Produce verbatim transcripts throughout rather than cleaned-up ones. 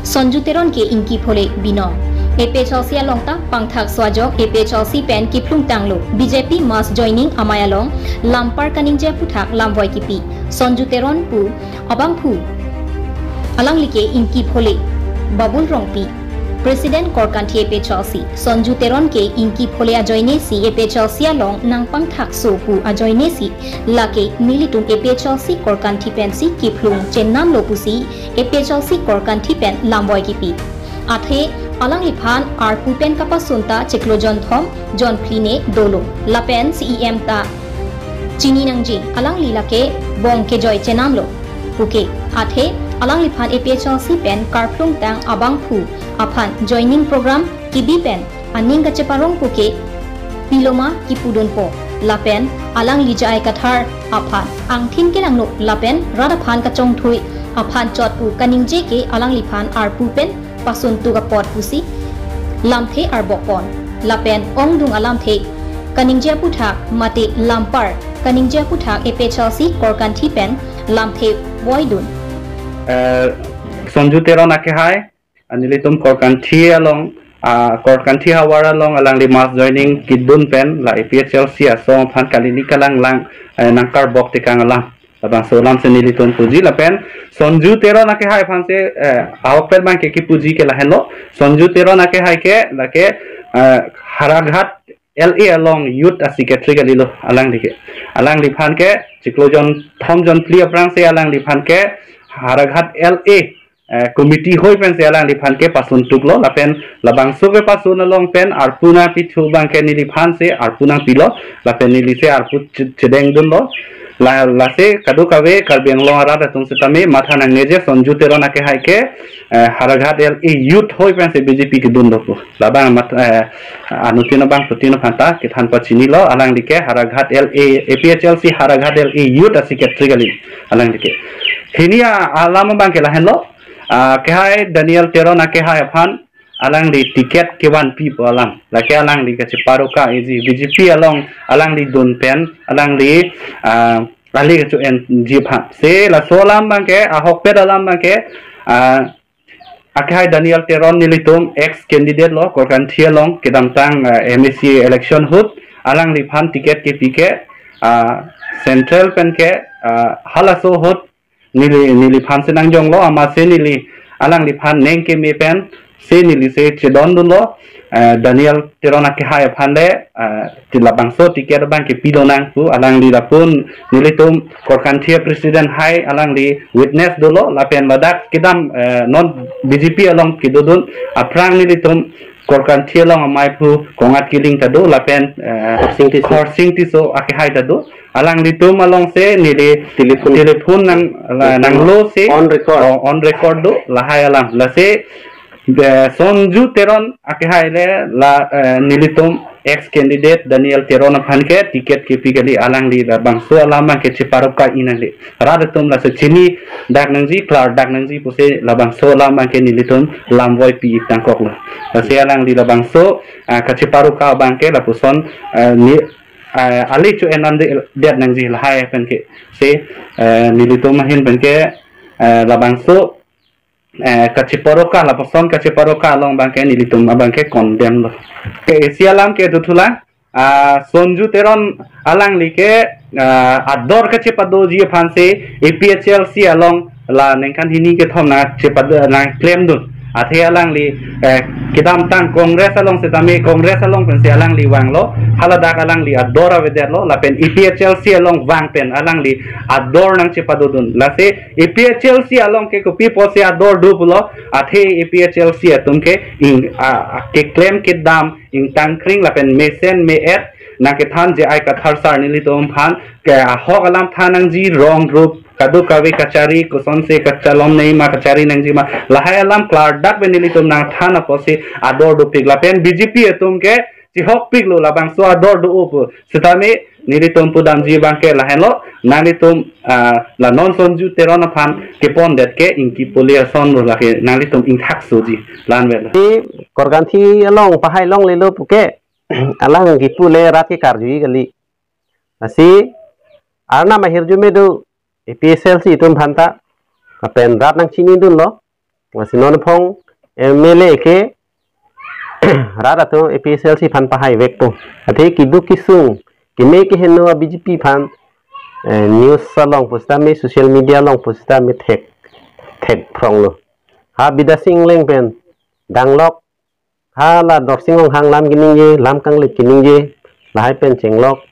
Sonju Teron ke ingki phole binong. APHLC along ta pangthak so ajok APHLC pen kiphlung tanglo. BJP mass joining amei along lampar kaningje aphuthak lamvoi kipi. Sonju Teron pu abangphu alangli ke ingki phole. Babul Rongpi, President Korkanthi APHLC. Sonju Teron ke ingki phole ajoine si APHLC along nangpangthak so pu ajoine si lake nelitum APHLC Korkanthi pensi kiphlung chenam lo pusi APHLC Korkanthi pen lamvoi kipi. Athe alangliphan arpu pen kapasun ta chiklo jonthom jonphli ne dolo. Lapen CEM ta chini nangji, alangli lake bong kejoi chenam lo puke. Athe alangliphan APHLC pen karphlung tang abangphu aphan joining program kibi pen aning kacheparong puke piloma kipudunpo. Lapen alangli J I Kathar aphan angthin kelangno lapen rat aphan kachongthui aphan chot pu kaningje ke alangliphan arpu pen pasun tuk apot pusi lamthe arbok pon. Lapen ongdung alamthe kaningje aphuthak mate lampar kaningje aphuthak APHLC Korkanthi pen lamthe voidun. Eh, Sonju Teron akehai, ah, nelitum Korkanthi along, ah, Korkanthi havar along alangli mass joining kidun pen la APHLC asong aphan kalili kalanglang, eh, nangkarbok tekang alam. Labangso alam si nelitum puji lapen Sonju Teron akehai aphan si, eh, ahokpet abangke kipuji ke lahenlo. Sonju Teron akehai ke lake, eh, Haraghat L A along youth a secretary kalilo alangli ke. Alangliphan ke chiklo jonthom jonphli aphrang si alangliphan ke Haraghat L A, eh, committee hoi pensi alangliphan ke pasun tuklo lapen labangso kepasun along pen arpu nangpithu abangke neliphan si arpu nangpilo lapen neli si arpu che-, chedengdunlo. La, lasi kadokave Karbi Anglong arat atum sitame matha nangneje Sonju Teron akehai ke, eh, Haraghat L A youth hoi pensi BJP kidunlo pu. Labang mat, eh, anuttin abangphutin aphanta kethan pachinilo, alangli ke Haraghat L A, APHLC Haraghat L A youth a secretary kali alangli ke. Hini a, alam abangke lahenlo, ah, kehai Daniel Teron akehai aphan alangli ticket kevanpi pu alam. Lake alangli kacheparoka eji BJP along alangli dun pen alangli, ah, ali kacho-enji aphan. Si laso alam abangke, ahokpet alam abangke, ah, akehai Daniel Teron nelitum ex candidate lo Korkanthi along kedamtang, ah, MAC election ahut alangliphan ticket kepi ke, ah, central pen ke, ah, halaso ahut neli, neliphan si nangjonglo amatsi neli alangliphan neng keme pensi neli si chedondunlo, eh, Daniel Teron akehai aphan le, eh, ti labangso ticket abangke pilonang pu alangli lapen nelitum Korkanthi president hai alangli witness dolo lapen ladak kedam, eh, non BJP along kedodun aphrang nelitum Korkanthi along amei aphu Kongat Killing ta do lapen, eh, Khorsing Tisso. Khorsing Tisso akehai ta do. Alanglitum along si neli telephone, telephone nang, la, nanglo si on record. Oh, on record do lahai alam. Lasi, eh, Sonju Teron akehai le la, eh, nelitum ex candidate Daniel Teron aphan ke ticket kepi kali alangli labangso alam abangke cheparoka-i nangli. Rat atum lasi chini dak nangji, klardak nangji pusi labangso alam abangke nelitum lamvoi pi-ik tangkoklo. Lasi alangli labangso, ah, kacheparoka abangke lapuson, ah, ni, ah, ali cho-en nangji, det nangji lahai pen ke. Si, eh, nelitum ahin pen ke, eh, labangso, eh, kacheparoka, lapuson kacheparoka along abangke nelitum abangke condemn lo. Ke isi alam ke dothulang, ah, Sonju Teron alangli ke, ah, ador kachepadoji aphan si APHLC along la ningkan hini kethom nangchepado nangklemdun. Athe alangli, eh, kedamtang Congress along sitame Congress along pensi alangli vanglo, haladak alangli ador avedetlo, lapen APHLC along vang pen alangli ador nangchepadodun. Lasi APHLC along ke kopi pusi ador do pulo, athe APHLC atum ke ing, ah, ah, keklem kedam ingtangkring lapen mesen me-et nangkethan J I Kathar sir nelitum aphan ke ahok alam than nangji, wrong route kadokave kachari kosonsi kachalom nei ma kachari nangji ma lahai alam klardak pen nelitum nangthan apotsi ador dopik lapen BJP atum ke chihokpiklo labangso ador do-o pu. Sitame nelitum pudamji abangke lahenlo, nanglitum, ah, la non Sonju Teron aphan kepondet ke ingki phole ason lo lake nanglitum ingthak soji lanvet. Si Korkanthi along pahai longlelo puke alang kipu le rat ke karju-i kali. Lasi Arnam ahirjume do APHLC atum aphanta lapen rat nangchinidunlo. Lasi non aphong M L A ke rat atum A P H L C aphan pahai vekpo. Athe keduk kesung, keme keheno a B J P aphan, eh, news along pusitame, social media along pusitame thek, thek phronglo. Ha Bidya Sing Engleng pen danglok, hala Dorsing Ronghang lam keningje, lam kanglit keningje, lahai pen chenglok.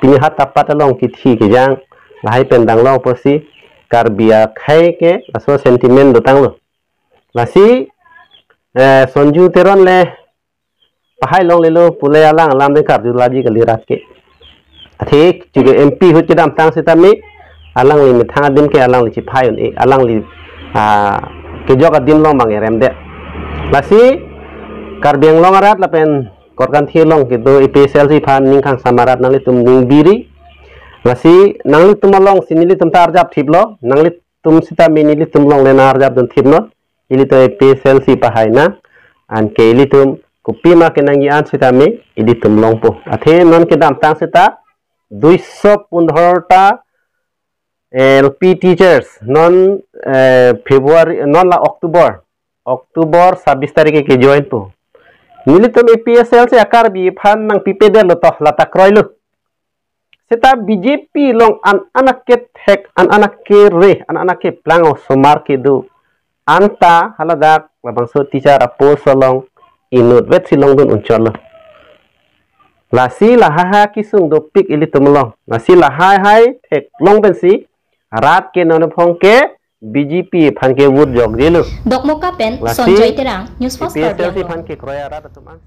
Pini ha Tapat along kithi kejang, lahai pen danglok pusi Karbi akhei ke laso sentiment dotanglo. Lasi, eh, Sonju Teron le pahai longlelo pule alang alam de karju laji kali rat ke. Athe chuge M P ahut kedamtang sitame alangli methang adim ke alangli chipahai un-e, alangli, ah, kejok adim along bang eremdet. Lasi Karbi Anglong arat lapen Korkanthi along kedo A P H L C aphan ning kangsam arat nanglitum ning biri. Lasi nanglitum alongsi nelitum ta arjap thiplo, nanglitum sitame nelitum along le nang arjap dun thipnon. Ilitum A P H L C pahai nang, anke ilitum kopima kenangji an sitame ilitum longpo. Athe non kedamtang seta duiso pundhor ta L P teachers non, eh, February, non la October, October sabis tarik ke join po. Nelitum A P H L C a-Karbi aphan nangpipedetlo to, lata kroilo. Seta B J P along an anak kethek, an anak kere, an anak keplang osomar kedo anta haladak labangso teacher a-post along inutvetsi longdun unchotlo. Lasi lahai hai kesung dopik ilitum along. Lasi lahai hai theklong pensi rat ke non aphong ke B J P aphan ke vote jokjelo. Dokmoka pen Lasi Sonjoy Terang, News Fast A P H L C Karbi Anglong. Aphan kekroi arat atum an